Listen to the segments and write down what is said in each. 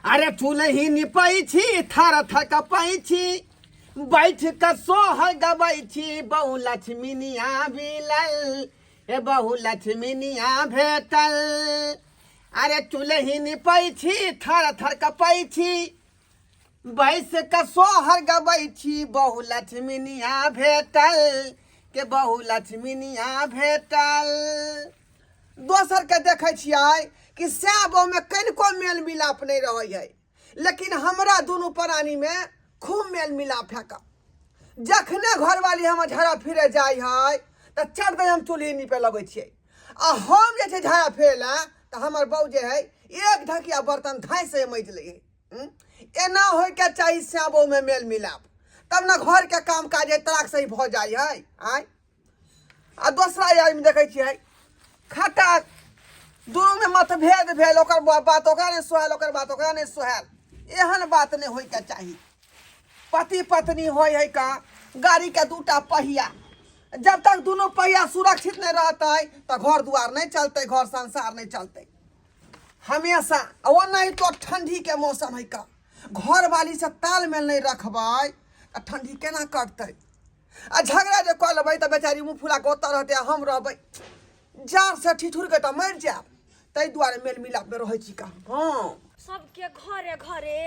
अरे चूल्ही निपै छी, थर थर कपै छी, बैठ कऽ सोहर गबै छी, बहु लक्ष्मीनिया मिलल, ए बहु लक्ष्मीनिया भेटल। अरे चूल्ही निपै छी, थर थर कपै छी, बैस कऽ सोहर गबै छी, बहु लक्ष्मीनिया भेटल के बहु लक्ष्मीनिया भेटल। दोसरके देखै छियै कि सएह बहुमे कनिको मेल मिलाप नहि रहै है, लेकिन हमरा दुनू प्राणीमे खूब मेल मिलाप है। का जखने घरवाली हमर झाड़ा फिरे जाइ है तऽ चढ़ दे हम चूल्ही नीपे लगै छियै, आ हम जे छै झाड़ा फिरे लए तऽ हमर बहू जे है एक ढकिया बर्तन धाँइ से मजि लै है। एना होइके चाही सएह बहुमे मेल मिलाप, तब ने घरके काम काज है तराक सही भऽ जाइ है। आँय, आ दोसरा आदमी देखै छियै खट्टा दुनूमे मतभेद भेल, ओकर बात ओकरा नहि सोहायल, ओकर बात ओकरा नहि सोहायल। एहन बात नहि होइके चाही। पति पत्नी होइ है का गाड़ीके दूटा पहिया, जब तक दुनू पहिया सुरक्षित नहि रहतै तऽ घर दुआर नहि चलतै, घर संसार नहि चलतै हमेशा। ओ नहि तो ठंडीके मौसम है का घरवाली से तालमेल नहि रखबै तऽ ठंडी केना कटतै? आ झगड़ा जे कऽ लेबै तऽ बेचारी मुँह फुला कऽ ओतऽ रहतै आ हम रहबै जाड़सँ ठिठुर कऽ तऽ मरि जायब। ताहि दुआरे मेल मिलापमे रहै छी का। हँ, सबके घरे घरे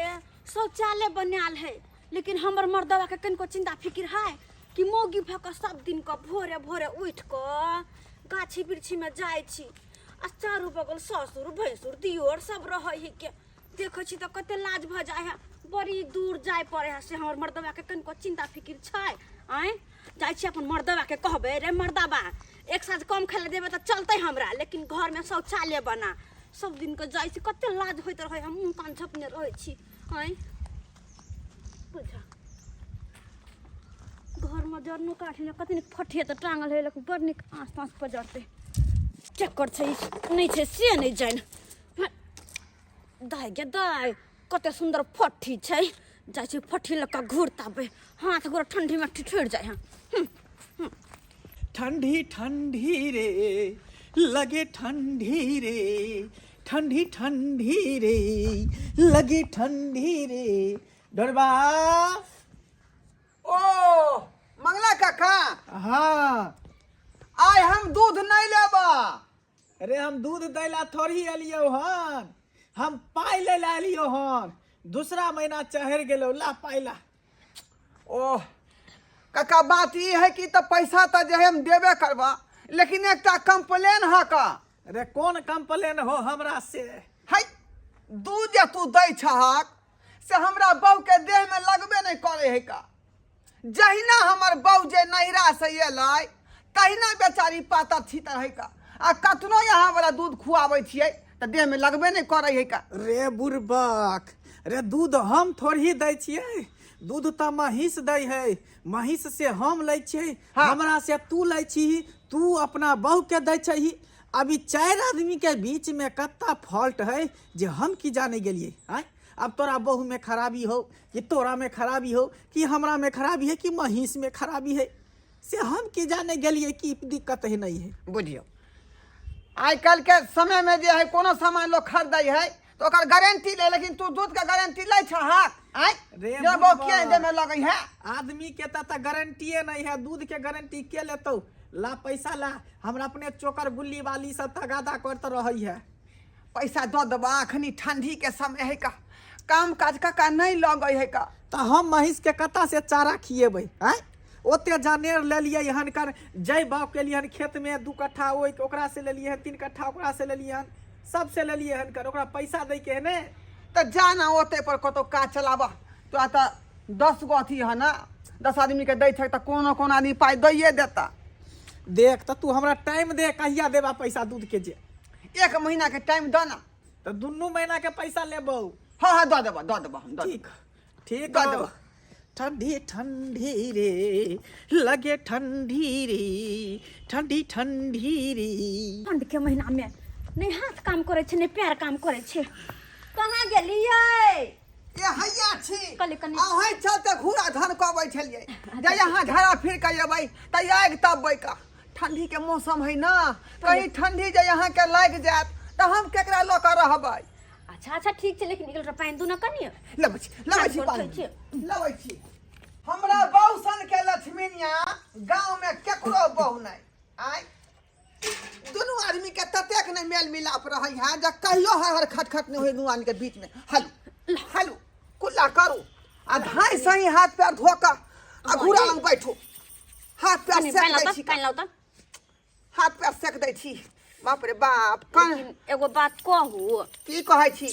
शौचालय बनायल है, लेकिन हमर मर्दवा के कनिको चिंता फिकिर है कि मौगी भऽ कऽ सब दिन कऽ भोरे भोरे उठि कऽ गाछी वृक्षी में जाइ छी आ चारू बगल ससुर भैंसुर दियोर सब रहै है के देखै छी तऽ कते लाज भऽ जाइ है, बड़ी दूर जाय पड़े है। से हमर मर्दवा के कनिको चिंता फिकिर छै? आँय, जाइ छी अपन मर्दवा के कहबै, रे मर्दवा, एक साँझ कम खाय लए देबै तऽ चलतै हमरा, लेकिन घरमे शौचालय बना। सब दिन के जाइ छी, कते लाज होइत रहै, हम मुँह कान झपने रहै छी। आँय बुझा, घरमे जरनो काठी ने कते नीक फटिया तऽ टांगल है, लेकिन बड़ नीक आँच ताँच पजरतै। चक्कर छै नहि छै से नहि जानि। दाइ गे दाइ, कते सुन्दर फट्ठी छै, जाइ छी फट्ठी लऽ कऽ घूर तापबै, हाथ गोर ठंडीमे ठिठुरि जाइ है। ठंडी ठंडी रे लगे ठंडी रे, ठंडी ठंडी रे लगे ठंडी रे। डोरबा। ओ मंगला काका। हाँ। आइ हम दूध नहि लेबा। अरे हम दूध दै ला थोड़ी एलियौ हन, हम पाइ लै ला एलियौ हन। दूसरा महीना चढ़ि गेलौ, ला पाइ ला। ओह काका, बात ई है कि तऽ पैसा तऽ जे है हम देबे करबा, लेकिन एकटा कंप्लेन है का। अरे कोन कंप्लेन हो हमरा से? है दूध जे तू दै छहक से हमरा बहू के देह में लगबे नहीं करे है का। जहिना हमर बहू जे नैहरा से एलै तहिना बेचारी पातर छीतर है का, आ कतनो यहाँ वाला दूध खुआबै छियै तऽ देह में लगबे नहीं करे है का। रे बुड़बक रे, दूध हम थोड़ी दै छियै, दूध तऽ महींस दै है, महींस से हम लै छियै। हाँ। हमरा से तू लै छिही, तू अपना बहू के दै छही। अभी चारि आदमी के बीच में कत्ता फॉल्ट है जे हम की जाने गेलियै। आँय, अब तोरा बहू में खराबी हो कि तोरा में खराबी हो कि हमरा में खराबी है कि महींस में खराबी है, से हम की जाने गेलियै कि दिक्कत है नहीं है। बुझियौ, आइ काल्हि के समय में जे है कोनो सामान लोग खरीदै है तऽ ओकर गारंटी ले, लेकिन तू दूध के गारंटी लै छहक? आँय रे जे बहू किया बुढ़बा। देह में लगै है? आदमी के तऽ गारंटिए नहीं है, दूध के गारंटी के लेतौ? ला पैसा ला, हमरा अपने चोकर गुल्ली वाली सब तगादा करते रहै है। पैसा दऽ देबा, अखनी ठंडी के समय है का, काम काज काका नहीं लगै है का। तऽ हम महींस के कतऽ से चारा खिएबै? आँय, ओते जनेर लेलियै हन कर जै बाग केलियै हन खेत में 2 कट्ठा, ओहि ओकरा से लेलियै हन 3 कट्ठा, ओकरा से लेलियै हन, सब से लेलियै हन कर, ओकरा पैसा दै के है ने। तऽ जा ना ओते पर कतौ काज चलाबह, तोरा तऽ 10 गो अथी है ना, 10 आदमी के दै छै तऽ कोनो कोनो आदमी पाइ दैये देता। देख तऽ तू हमरा टाइम दे, कहिया देबा पैसा दूध के? जे 1 महीना के टाइम दऽ ना। तऽ दुनू महीना के पैसा लेबौ। हाँ हाँ, दऽ देबा, दऽ देबा हम, दऽ देबा। ठीक ठीक, दऽ हौ। देबा। ठंडी ठंडी रे लगे ठंडी रे, ठंडी ठंडी रे। ठंड के महीना में नहीं हाथ काम करे छै नहीं पैर काम करे छै। कहाँ गेलियै? ए हैया छी। कले कनी। अहीं चलते घूरा धन कबै छलियै जे यहाँ झाड़ा फिर के अबै तऽ आगि तपबै का। ठंडी के मौसम है ना, कहीं ठंडी जे यहाँ के लागि जायत तऽ हम केकरा लऽ कऽ रहबै? अच्छा। अच्छा अच्छा ठीक छै, लेकिन एक लोटा पानि दू ने कनि। लबै छी, लबै छी। हाथ गोर पानि धोइ छी। लबै छी। हमरा बहु सन के लक्ष्मीनिया गाँव में केकरो बहु नहीं। आय दुनू आदमी के ततेक नहि मेल मिलाप रहै है जे कहियो हर हर खटखट नहि होय दुनू आदमी के बीच में। हलू हलू कुल्ला करू आ धाय सही हाथ पैर धो कऽ आ घूरा लग बैठू। हाथ पैर कनि सेक पानि लाउ दै तऽ छी। पानि लाउ तऽ। हाथ पैर सेक दै छी। बाप रे बाप, कन लेकिन एगो बात कहू? की कहै छी?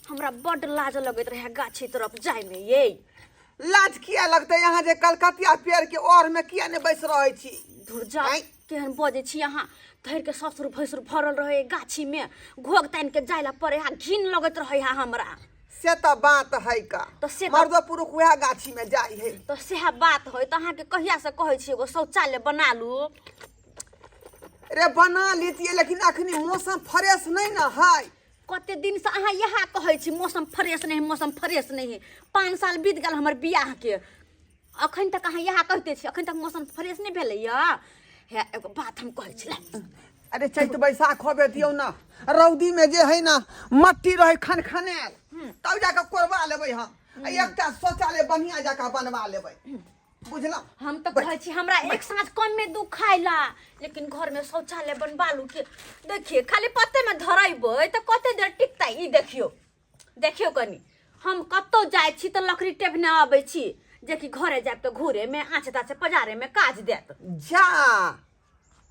हमरा बड्ड लाज लगैत रहे गाछी तरफ जायमे ये। लाज किया लगतै? यहाँ जे कलकतिया पेड़ के ओर में किया नहि बैस रहै छी? धुर जा। आँय? केहन बजै छी अहाँ? धरि के ससुर भैंसुर भरल रहे गाछी में, घोघ तानि के जाय ला पड़े है, घिन लगैत रहे है हमरा। से तऽ बात है का। तऽ से तऽ- मर्दो पुरुख वएह गाछी में जाइ है। तऽ सएह बात है। तऽ अहाँके कहिया से कहै छी एगो शौचालय बना लू। रे बना लेतियै, लेकिन अखनी मौसम फ्रेश नहीं ना है। कते दिन से अहाँ इएह कहै छी, मौसम फ्रेश नहीं है, मौसम फ्रेश नहीं है। 5 साल बीत गेल हमर बियाह के, अखन तक अहाँ इएह कहिते छी, अखन तक मौसम फ्रेश नहि भेलैया। हे एगो बात हम कहै छी ला। अरे चैत बैसाख होबे दियौ ना, रौदी में जे है ना मट्टी रहे खनखनायल, तब जाके कोरबा लेबै हम आ एकटा शौचालय बढ़िया जकाँ बनवा लेबै, बुझलहुँ? हम तऽ कहै छी हमरा एक साँझ कमे दुखाइला, लेकिन घर में शौचालय बनवा लू के देखिए खाली पत्ते में धरेबै तऽ कते देर टिकतै। ई देखियौ देखियौ कनि, हम कतौ जाइ छी तऽ लकड़ी टेपने अबै छी, जेकि घरे जायब तऽ घूरे में आँच ताँच पजारे में काज देत। जा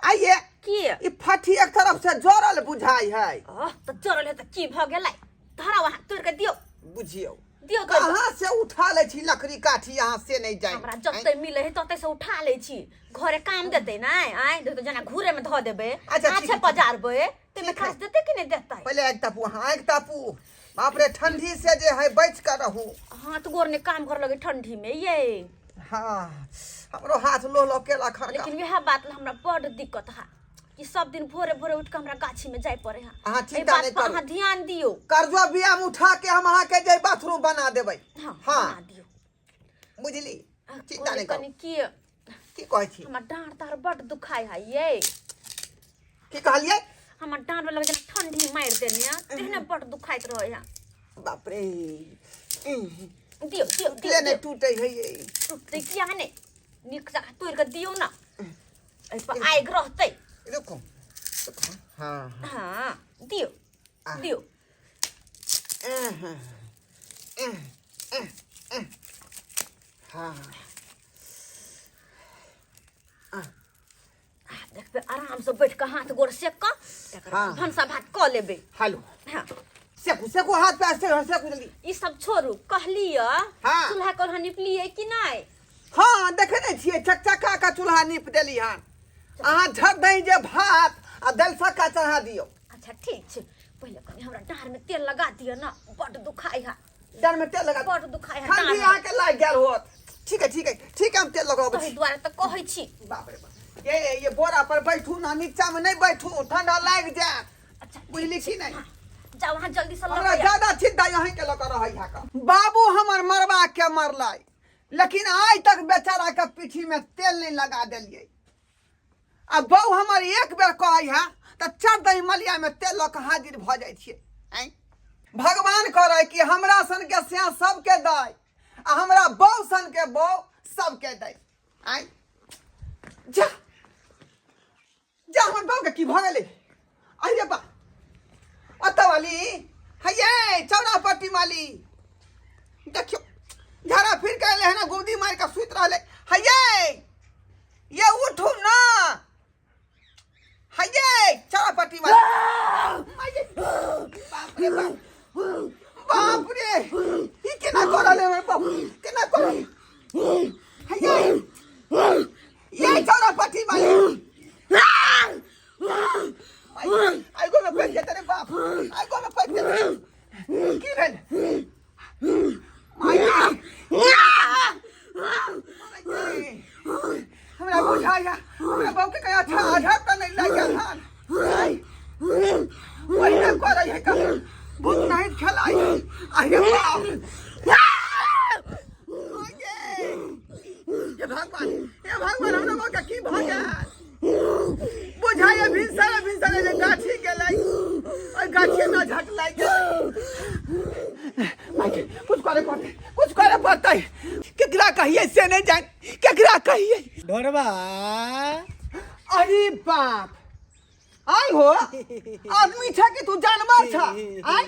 आइए। की? ई फटी एक तरफ से जरल बुझाइ है। अह तऽ जरल है तऽ की भऽ गेलै? धरा वहाँ तोड़ि कऽ दियौ। बुझियौ। दियौ तोड़ि कऽ। कहाँ से उठा लै छी लकड़ी काठी यहाँ से नहीं जाए? हमरा जते मिले है तते से उठा लै छी, घरे काम देतै नै? आँय देखो जेना घूरे में धऽ देबै। अच्छा, ठीक आछे है। पजारबै ताहिमे ठीक है। काज देतै कि नहि देतै? पहिले आगि तापू, हाँ आगि तापू। बाप रे, ठंडी से जे है बच कर रहू। हाथ गोर ने काम कर लगे ठंडी में ये। हाँ, हमरो हाथ लो लो केला खड़का। लेकिन वएह बात ला हमरा बड़ दिक्कत है कि सब दिन भोरे भोरे उठ के हमरा गाछी में जाय पड़े है। अहाँ एहि चिंता बात नहि पर करू। अहाँ ध्यान दियौ। कर्जो बिया में उठा के हम अहाँ के जे बाथरूम बना देबै। हाँ। हाँ। बना दियौ। बुझली? आ, चिंता नहि करू। कनि की? की कहै छी? हमर डाँड़ ताड़ बड दुखाय है ये। की कहलियै? हमर डाँड़ में लगे जेना ठंडी मारि देने है, तेहने बड दुखाइत रहे है। बाप रे। दियौ दियौ दियौ। ले नहि दियौ। टूटे है ये। टूटतै किया नहि? नीक जकाँ तोड़ि कऽ दियौ ने, एहि पर आगि रहतै। रुको रुको, हाँ। हाँ दियौ। आ। दियौ। एह, एह, एह, एह। हाँ। आ, देखबै आरामसँ बैठ कऽ हाथ गोर सेक कऽ तकर बाद भनसा भात कऽ लेबै। हेलो। हाँ। सेकू सेकू, हाथ पैर से सेकू जल्दी। ई सब छोड़ू, कहलियै चूल्हा कोल्हा निपलियै कि नहि? हाँ, देखे नहीं छियै, चकचका का चूल्हा नीप देली हन। अहाँ झट दही जे भात आ दलसक्का चढ़ा दियौ। अच्छा ठीक छै, पहिले कनि हमरा डाँड़ में तेल लगा दिअ ने, बड्ड दुखाइ है। डाँड़ में तेल लगा? बड्ड दुखाइ है ठंडी डाँड़ में। अहाँके लागि गेल होत। ठीक है ठीक है ठीक है, हम तेल लगाबै तहि छी। दुआरे तऽ कहै छी। बाप रे बाप, ये बोरा पर बैठू ना, नीचा में नहीं बैठू, ठंडा लागि जायत। अच्छा। बुझली कि नहीं? हाँ, जाउ अहाँ जल्दी से हमरा लऽ ज्यादा चिंता यहीं के लऽ कऽ रहै है का। बाबू हमर मरबा के मरलै, लेकिन आइ तक बेचारा के पीठी में तेल नहीं लगा देलियै। आ बहू हमर एक बेर कहै है तऽ चढ़ दही मलिया में तेल लऽ कऽ हाजिर भऽ जाइ छियै। आँय, भगवान करै कि हमरा सन के स्याह सबके दै आ हमरा बहू सन के बहू सबके दै। आँय, जा जा, हमर बहू के की भऽ गेलै? अरे बा, ओतऽ वाली हैये चौरा पट्टी वाली, देखियौ झाड़ा फिर के एलै हन, गुमदी मारि कऽ सुति रहलै। हैये ये, उठू ना, हैये चौरा पट्टी वाली। आये, बाप रे बाप, बाप रे, ई केना करल है हमर बाबू, केना करल? हैये ये चौरा पट्टी वाली, आइगो में पैक जेतै रे बाप, आइगो में पैक जेतै। की भेल? हमरा बुझाइया हमरा बाबू के कहीं अच्छा आधा तऽ नहीं लागि गेल हन। वही करै है का भूत नहीं खेलाइ। अरे बाप, हे भगवान, हे भगवान, हमरा बाबू के की भऽ गेल? बुझाइया भिनसरे भिनसरे जे गाछी गेलै, ओहि गाछी में झट लागि गेलै। कुछ करे पड़तै, कुछ करे पड़तै। केकरा कहिए से नहीं जान, केकरा कहिए। ढोरबा। अरे बाप, आय हो आदमी छा कि तू जानवर छा? आय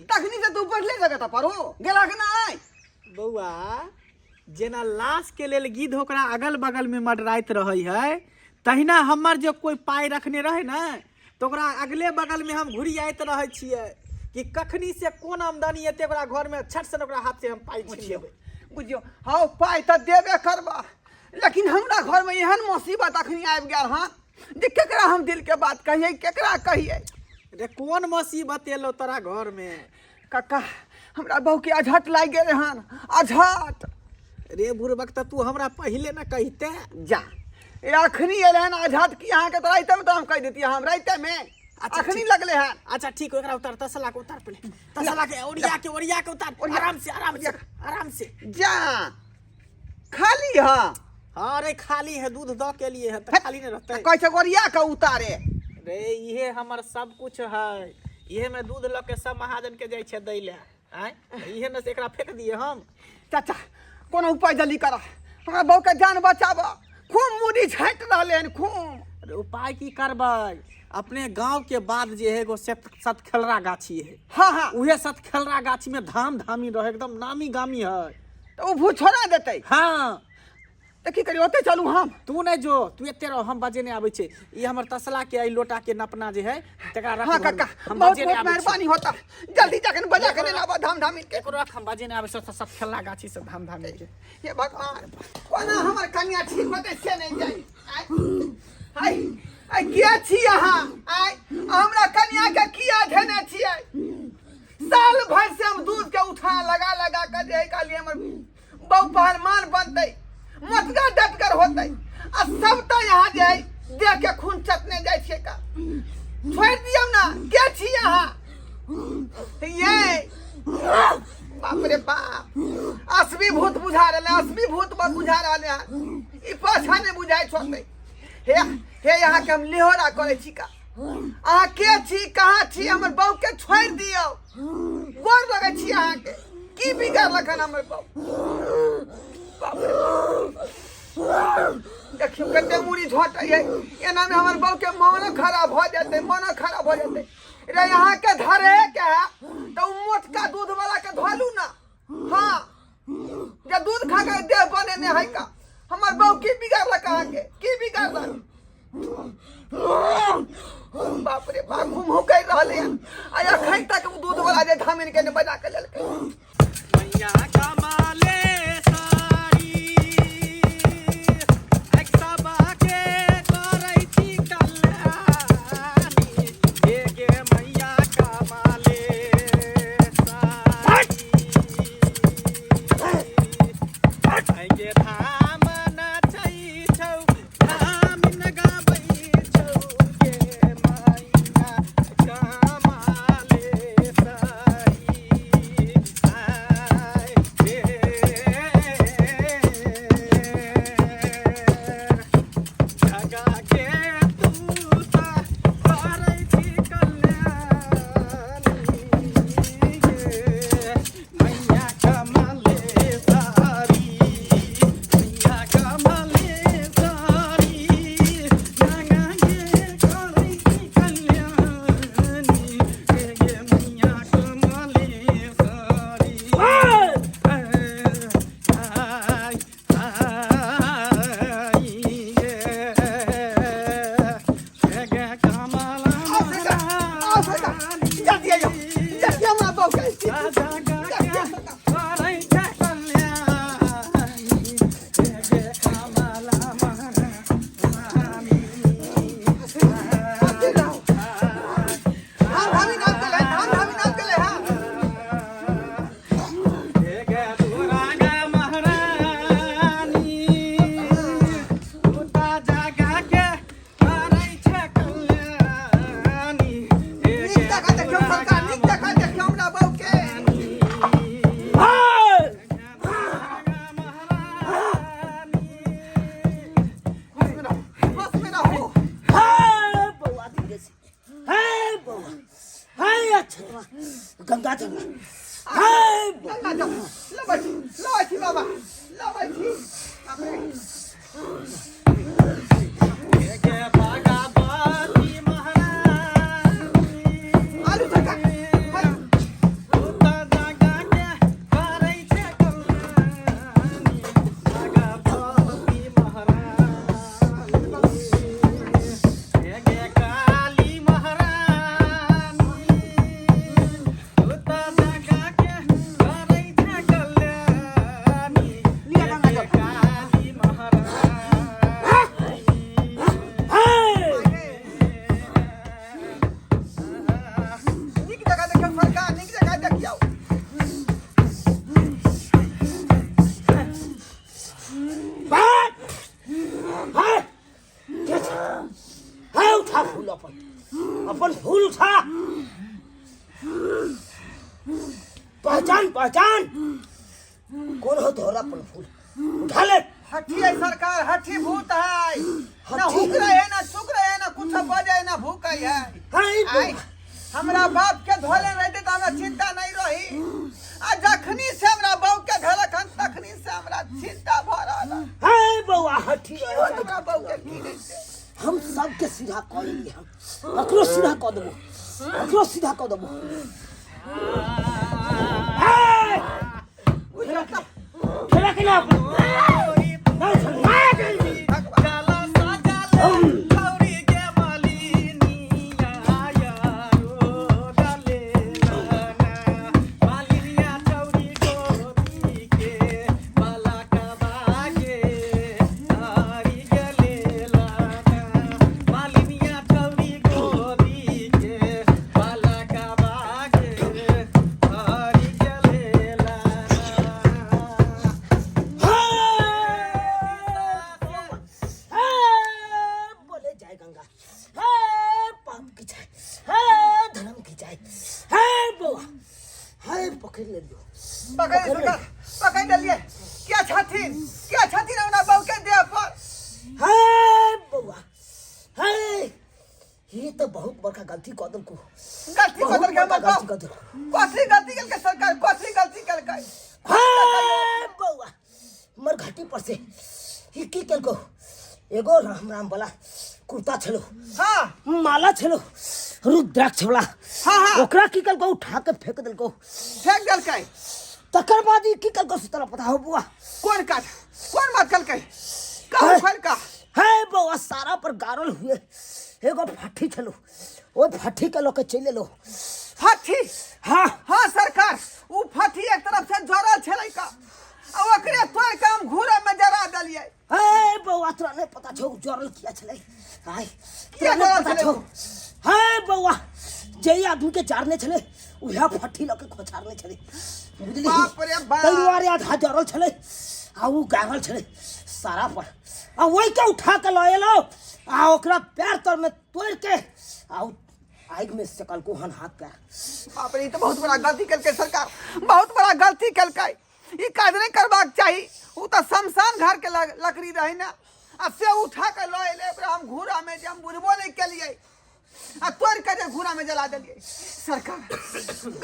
तखनी से तू बढ़ले जगह पर हो गेला के ना आय। बौआ, जेना लाश के लेल गिद्ध ओकरा अगल बगल में मडराइत रहै है, तहिना हमर जे कोई पाइ रखने रहे ने तऽ ओकरा अगले बगल में हम घुरियाइत रहै छियै कि कखनी से कोन आमदनी एतै ओकरा घर में, छट सन ओकरा हाथ से हम पाइ छीन लेबै। बुझियौ, हँ पाइ तऽ देबे करबा, लेकिन हमरा घर में एहन मुसीबत अखनी आबि गेल हँ जे केकरा हम दिल के बात कहियै, केकरा कहियै। रे कोन मुसीबत एलो तोरा घर में? कक्का, हमरा बहू के अझट लागि गेलै हन, अझट। रे बुड़बक, तऽ तू हमरा पहिले न कहिते। जा, ए अखनी एलै हन अझट कि अहाँके तऽ राइते में तऽ हम कहि देतियै, हम राइते में। अच्छा, अखनी ठीक। लगलै हन। अच्छा ठीक, ओकरा उतार, तसला के उतार पहिले, तसला के ओरिया के, ओरिया के उतार। ओरिया। आराम से, आराम से, आराम से। जा, खाली हँ? हाँ रे, खाली है, दूध दऽ के लिए है तऽ खाली नहीं रहतै। कहै छै ओरिया के उतारे। रे इहे हमर सब कुछ है, इहे में दूध लऽ के सब महाजन के जाइ छै दै लए। आँय, इहे में से एकरा फेंक दिए हम? चाचा, कोनो उपाय जल्दी कर, हमरा बहू के जान बचाब, खूब मुड़ी छाटि रहलै हन खूब। अरे उपाय की करबै, अपने गांव के बाद जे है एगो सतखेलरा गाछी है। हाँ हाँ। उहे सतखेलरा गाछी में धाम धामी रहे, एकदम नामी गामी है। तऽ ओ भूत छोड़ा देतै? हाँ। तऽ की करी, ओतै चलू हम? तू नहीं जो, तू एते रह, हम बजे नहीं आबै छै। ई हमर तसला के ई लोटा के नपना जे है तकरा रख हाँ घरमे। कक्का, हम बहुत बजे नहीं बहुत आबै छै। मेहरबानी होता, जल्दी जाके बजा के लाबा धाम धामी के। एकरो रख, हम बजे नहीं आबै छै सतखेलरा गाछी से धाम धामी के। हे भगवान, कोना हमर कन्या ठीक होतै से नहीं जानि। आइ आइ आइ के छी अहाँ? आइ हमरा कन्या के किया धेने छियै? साल भरि से हम दूध के उठा लगा लगा के जे कहलियै हमर बहु पहलवान बनतै, मोटगर डटगर होतै, आ सब तऽ यहाँ जे है देह के खून चटने जाइ छियै का। छोड़ि दियौ ना, के छी अहाँ? ये बाप रे बाप, असली भूत बुझा रहले, असली भूत बुझा रहले हन। ई पाछा नहि बुझाइ छोड़तै। हे हे, यहाँ के हम लेहोरा करै छी का, अहाँ के छी, कहाँ छी? हमर बहू के छोड़ि दियौ, गोर लगै छी अहाँके। की बिगड़लक हन हमर बहू? बाप रे बाप, देखियौ कते मुड़ी झोटै है। एनामे हमर बहू के मनो खराब भऽ जेतै, मनो खराब भऽ जेतै। रे यहाँ के धरे के है तऽ उ मोटका दूध वाला के धोलू ना। हाँ, जे दूध खा के देह बनेने है का। हमर बहू की बिगड़लक अहाँके, की बिगड़लक? बाप रे बाप, घूम कर रहले हन आ अखन तक उ दूध वाला जे धामिन के ने बजा के लेलकै। मैया कमाले सारी एक सबा के करै छी कल्याणी, हे गे मैया कमाले सारी, ऐ गे धाम। गंगा जल लबै छी, लबै छी बाबा, लबै छी। बाप रे। गे भगवती महारानी आलू चक्का हाय। तू तऽ जगा के करै छै कल्याणी भगवती महारानी हे गे काली महारानी तू तऽ जगा के करै छै कल्याणी लिअ गंगा हे जल। गे काली महारानी। नीक जगह देखियौ सरकार, नीक जगह देखियौ। है उठा फूल, अपन अपन फूल उठा। पहचान पहचान कौन हो तोहरा? अपन फूल उठा ले। हठी है सरकार, हठी भूत है ना। हठी। हुक रहे ना, सुख रहे ना, कुछ बजे ना, भूख है। है। आय, हमरा बाप के धोले रहते तो हमरा चिंता नहीं रही, आ जखनी से हमरा बहू के धोलक हन तखनी से हमरा चिंता भ रहल है। है बौआ, हठी। की हो हमरा बहू के की नहीं से? हम सबके सीधा कऽ लेलियै हम, ककरो सीधा कऽ देबो, ककरो सीधा कऽ देबो। हे! खेला खेला अपन। नहीं छोड़, नहीं। चला सजल गौरी के मालिनिया यारो डलेलना, मालिनिया चौरी गोदी के बालकबा के हरि गेलेलना, मालिनिया चौरी गोदी के बालकबा के हरि गेलेलना। हे, बोले जय गंगा, हे पाप की जय, हे धर्म की जय। हे बौआ, हे पकड़ ले लियो। पकड़ सरकार, पकड़ लेलिए। क्या छथिन, क्या छथिन हमरा बहू के देह पर? हे बौआ, हे ये तो बहुत बड़का गलती कऽ देलकू। गलती बहुत कऽ देलकै बड़का हमर गलती बहू? कऽ देलकू। कथी गलती केलकै सरकार, कथी गलती केलकै? हे बौआ, मर घाटी पर से ई की केलको? एगो राम राम वाला कुर्ता छलो, माला छलो रुद्राक्ष वाला। हाँ, हाँ। ओकरा की केलको? उठा के फेंक देलको। फेंक देलकै। तकर बाद ई की केलको से तोरा पता हो बुआ? कोन काज, कोन बात केलकै? कहू खोल का। हे बौआ, सारा पर गारल हुए एगो फाठी छलो, ओ फाठी के लऽ के चलि एलो। फठी? हाँ। हाँ सरकार, उ फठी एक तरफ से जरल छलै का, आ ओकरे तोड़ के हम घूरे में जरा देलियै। हे बौआ, तोरा नहीं पता छौ जरल किया छलै? आय, तोरा किया नहीं जरल पता छलै? छौ? हे बौआ, जे आदमी के जारने छलै उएह फट्ठी लऽ के खोछारने छलै, बुझली? बाप रे बाप। ताहि दुआरे आधा जरल छलै आ उ गाड़ल छलै सारा पर, आ ओहि के उठा के लऽ एलौ आ ओकरा पैर तर में तोड़ के आ उ आगि में सेकलको हन हाथ पैर। बाप रे, ई तो बहुत बड़ा गलती केलकै सरकार, बहुत बड़ा गलती केलकै। ई काज नहि करबाक चाही। उ तऽ शमशान घर के लकड़ी रहै ने, आ से उठा के लऽ एलै, ओकरा हम घूरा में जे हम बुझबो नहि केलियै आ तोड़ के जे घूरा में जला देलियै। सरकार,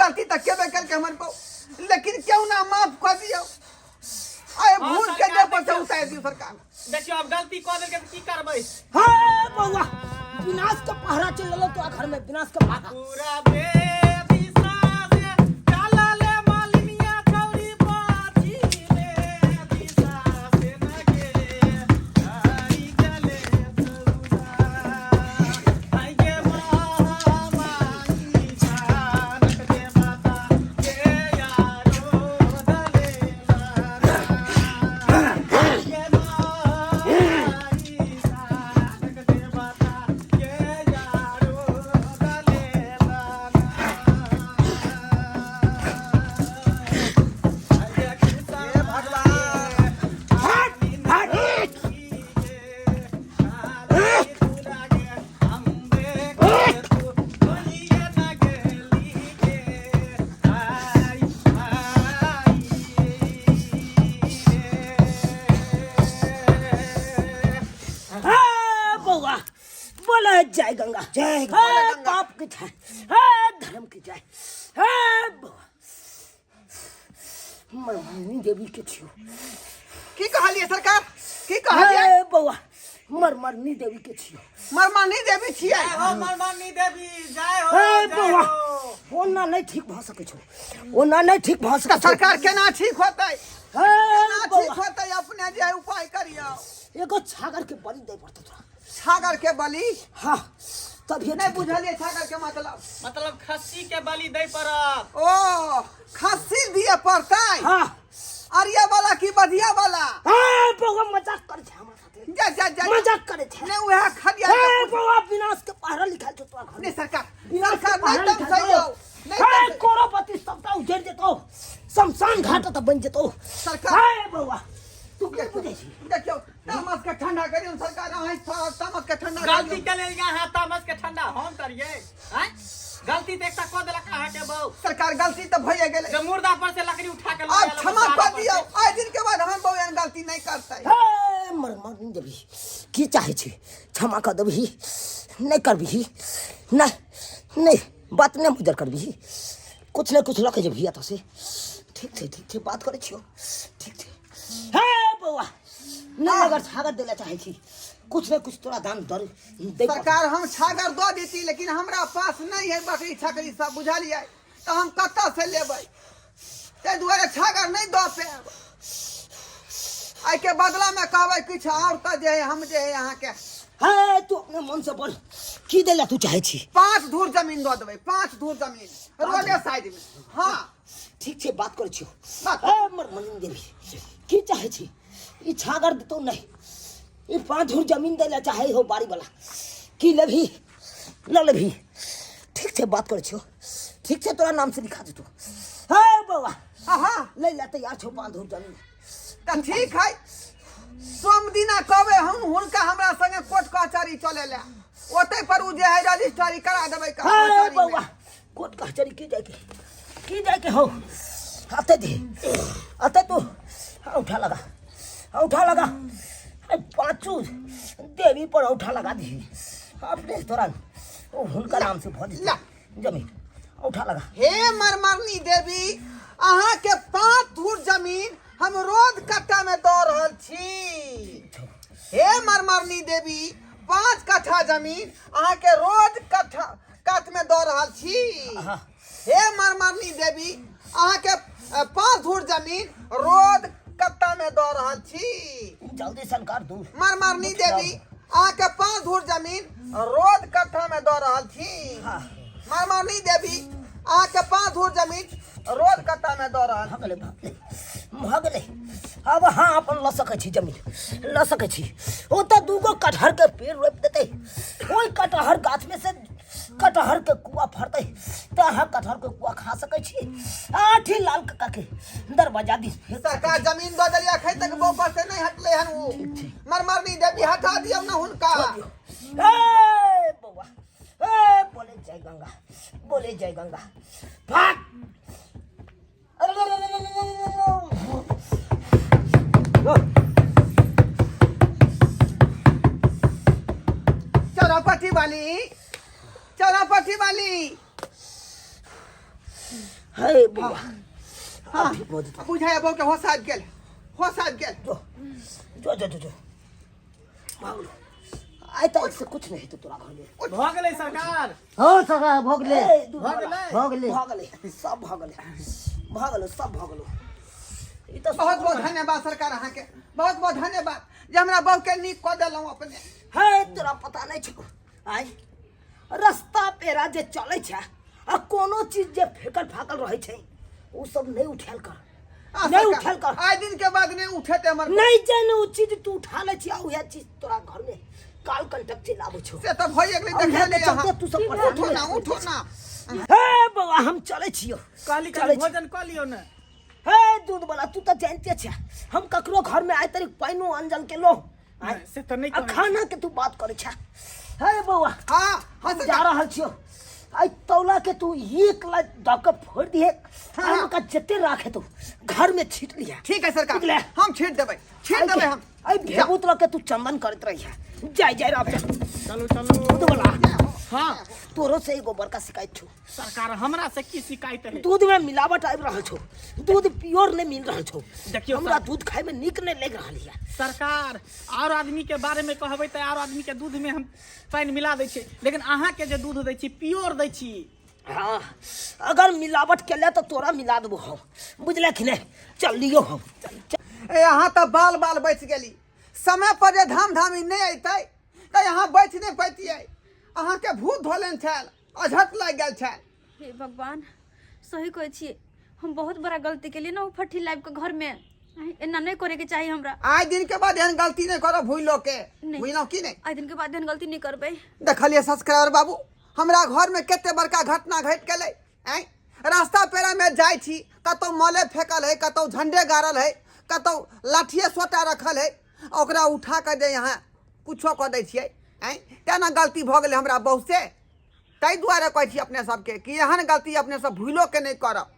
गलती तऽ केबे केलकै हमर बहू, लेकिन क्यों ना माफ कऽ दियौ आइ हाँ, भूल के सरकार, देह पर से देखियौ। उतारि दियौ सरकार। देखियौ, आब गलती कऽ देलकै तऽ की करबै? हे बौआ, विनाश के पहरा चलि गेलौ तोरा घर में, विनाश के पहरा। पूरा बेदिशा से चलल मालिनिया छौरी पाछिले दिशा से न गे आई गले तौरा आई गे महामाई जानक देवता के यारो दले गे महामाई जानक देवता के यारो दले। हे भगवान। हट हट। हे बौआ, बोले जय गंगा, जय हे गंगा। पाप की जय, हे धर्म की जय। हे बौआ। मरमनी देवी के छियो। की कहलियै सरकार, की कहलियै? हे बौआ, मरमरनी देवी के छियो। मरमरनी देवी छियै? जय हो मरमरनी देवी, जय हो। हे जय बौआ, हो। ओना नहि ठीक भऽ सकै छौ, ओना नहि ठीक भऽ सकै तऽ छौ। सरकार केना ठीक होतै? हे केना ठीक बौआ, होतै? अपने जे उपाय करियौ। एगो छागर के बलि दै पड़तौ तोरा। छागर के बलि? हाँ, तभिए नहि ठीक हेतौ। बुझलियै छागर के मतलब। मतलब खस्सी के बलि दै पड़त। ओ खस्सी दिए पड़तै? हाँ। अरिया वाला की बधिया वाला? हे बौआ, मजाक करै छै हमरा साथे? जा जा जा, मजाक करै छै? नहि, उएह खदिया। हे बौआ, विनाश के पहरा लिखायल छौ तोरा घर में। नहि सरकार, विनाश के सरकार पहरा नहि तम लिखायल सही छौ। नहि हे तम। करोड़पति सबटा उजड़ जेतौ, शमशान घाट तऽ बनि जेतौ। सरकार। हे बौआ, तू की बुझै छी? देखियौ, तामस के ठंडा करियौ सरकार, अहाँ तामस के ठंडा गलती करियौ। के लेल यहाँ तामस के ठंडा हम करिए? आँय, गलती तऽ एकटा कऽ देलक अहाँके बहू। सरकार, गलती तऽ भइए गेलै। जे मुर्दा पर से लकड़ी उठा के लऽ आब आयल क्षमा सारा कऽ पर दियौ। से। आइ दिन के बाद हम बहू एहन गलती नहि करतै। हे मर मर देबही, की चाहै छी? क्षमा कऽ देबही? नहि करबही? नहि नहि, बात नहि गुजर करबही? कुछ ने कुछ लऽ के जेबही एतऽ से। ठीक छै, ठीक छै, बात करै छियौ, ठीक छै। हे बौआ, नहि अगर छागर दै लए चाहै छी, कुछ ने कुछ तोरा दान दर दै पड़तौ। सरकार, हम छागर दऽ देती, लेकिन हमरा पास नहि है बकरी छकरी सब, बुझलियै? तऽ हम कतऽ से लेबै? ताहि दुआरे छागर नहि दऽ पायब। एहिके बदलामे कहबै किछु आओर तऽ जे है हम जे है अहाँके। हे, तू अपने मन से बोल, की दै लए तू चाहै छी? 5 धूर जमीन दऽ देबै, 5 धूर जमीन रोडे साइड मे। हाँ। ठीक छै, बात करै छियौ। बात। हे मरमनी देवी, की चाहै छी? ई छागर देतौ नहि, ई 5 धूर जमीन दै लए चाहै हो बाड़ी वाला, की लेबही? लऽ लेबही? ठीक छै, बात करै छियौ, ठीक छै, तोरा नाम से लिखा देतौ। हे बौआ, हाँ। लै लए तैयार छौ 5 धूर जमीन? तऽ ठीक है, सोम दिना कहबै हम हुनका हमरा संगे कोर्ट कचहरी चले लए, ओतै पर उ जे है रजिस्ट्री करा देबै हे कचहरी मे। बौआ, कोर्ट कचहरी की जायके, की जायके हो? आते दे, आते तू औठा लगा, औठा लगा। अरे पाँचू देवी पर औठा लगा दी अपने तोरा, ओ हुनका नाम से भऽ ला। जेतै जमीन। औठा लगा। हे मरमरनी देवी, अहाँ के 5 धूर जमीन हम रोज कट्टा में दऽ रहल छी। हे मरमरनी देवी, 5 कट्ठा जमीन अहाँ के रोज कट्ठा कात में दऽ रहल छी। हाँ। हे मरमरनी देवी, अहाँ के 5 धूर जमीन रोज कट्टा में दऽ रहल छी। जल्दी सरकार दूर। मरमरनी देवी, अहाँ के 5 धूर जमीन रोज कट्ठा में दऽ रहल छी। हाँ। मरमरनी देवी, अहाँ के 5 धूर जमीन रोज कट्ठा में दऽ रहल। भऽ गेलै, भऽ गेलै, भऽ गेलै। आब अहाँ अपन लऽ सकै छी, जमीन लऽ सकै छी। ओ तऽ दूगो कटहर के पेड़ रोपि देतै, ओहि कटहर गाछमे से कटहर के कुआ फड़तै तऽ अहाँ कटहर के कुआ खा सकै छी। आठी लाल कक्का के दरवाजा दिस फेर सरकार, जमीन दऽ देलियै, अखन तक बौपर से नहि हटलै हन ओ मरमरनी देवी। हटा दियौ ने हुनका। ए बौआ, ए बोले जय गंगा, बोले जय गंगा, भाग। चौरापट्टी वाली, चौरापट्टी वाली। हे बौआ। हाँ। आब ठीक भऽ जेतौ। बुझाय बहू के होश आबि गेल, होश आबि गेल। जो जो जो जो जो, भऽ गेलौ। आइ तक से कुछ नहीं हेतौ तोरा घर में। भऽ गेलै सरकार। हँ सरकार, भऽ गेलै। ए, दूध भऽ वाला। गेलै? भऽ गेलै। भऽ गेलै, सब भऽ गेलै, भऽ गेलौ, सब भऽ गेलौ। ई तऽ बहुत बहुत धन्यवाद सरकार, अहाँके बहुत बहुत धन्यवाद जे हमरा बहू के नीक कऽ देलहुँ अपने। हे, तोरा पता नहि छौ, आइ रस्ता पेरा जे चलै छै आ कोनो चीज जे फेकल फाकल रहै छै, ओ सब नहि उठायल कर। आ, नहि सरकार, उठायल कर। आइ दिन के बाद नहि उठेतै हमर। नहि जाने ओ चीज तू उठा लै छी आ उएह चीज तोरा घर में काल कंटक चलि आबै छौ। से तऽ भइए गेलै। आ उएह देखलियै के चलते अहाँ। तू सब परेशान उठो ना, रहै। उठो ना। हे बौआ, हम चलै छियौ। कहली चलै कनि छी। भोजन कऽ लियौ ने। हे दूध वाला, तू तऽ जानते छै, हम ककरो घर में आइ तक पानिओ अनजल केलो? आँय? नहि, से तऽ नहि आ कहै। खाना के तू बात करै छै। हे बौआ। हाँ हाँ। हम जा सरकार। रहल छियौ। आइ तौला के तू एक लाख दऽ के फोड़ि दिहे। हाँ। आम का जते राख हेतौ घर में छीट लिहे। ठीक है सरकार। बुझले? हम छीट देबै, छीट देबै हम। आई भेबूत लऽ के तू चंदन करैत रहिहे। जाय जाय, राम जा। चलू चलू। दूध वाला। हाँ। तोरो से एगो बड़का शिकायत छौ। सरकार हमरा से की शिकायत है? दूध में मिलावट आबि रहल छौ, दूध प्योर नहीं मिल रहल छौ। देखियौ हमरा सर- दूध खाय में नीक नहीं लग रहल है। सरकार और आदमी के बारे में कहबै तऽ और आदमी के दूध में हम पानि मिला दै छियै, लेकिन अहाँ के जे दूध दै छी प्योर दै छी। हाँ, अगर मिलावट केले तो तोरा मिला देबो हम, बुझले कि नहीं? चल लियो हम। ए अहाँ तऽ बाल बाल बचि गेली। समय पर जे धाम धामी नहि अयतै तऽ अहाँ बचि नहि पैतियै। अहाँके भूत धोलेन छल, अझत लागि गेल छल। हे भगवान, सही कहै छियै, हम बहुत बड़ा गलती केलियै ने ओ फट्ठी लाबि कऽ घरमे। एना नहि करैके चाही हमरा। आइ दिन के बाद एहन गलती नहि करब भूलो के, नहि। बुझलहुँ कि नहि? आइ दिन के बाद एहन गलती नहि करबै। देखलियै सब्सक्राइबर बाबू, हमरा घरमे कते बड़का घटना घटि गेलै। आँय, रास्ता पेड़ामे जाइ छी, कतहु मले फेकल है, कतहु झंडे गाड़ल है, कतहु लाठिए सोटा रखल है, ओकरा उठा कऽ जे यहाँ कुछो कऽ दै छियै। आँय, तेना गलती भऽ गेलै हमरा बहुते। ताहि दुआरे कहै छी अपने सबके कि एहन गलती अपने सब भूलो के नहि करब।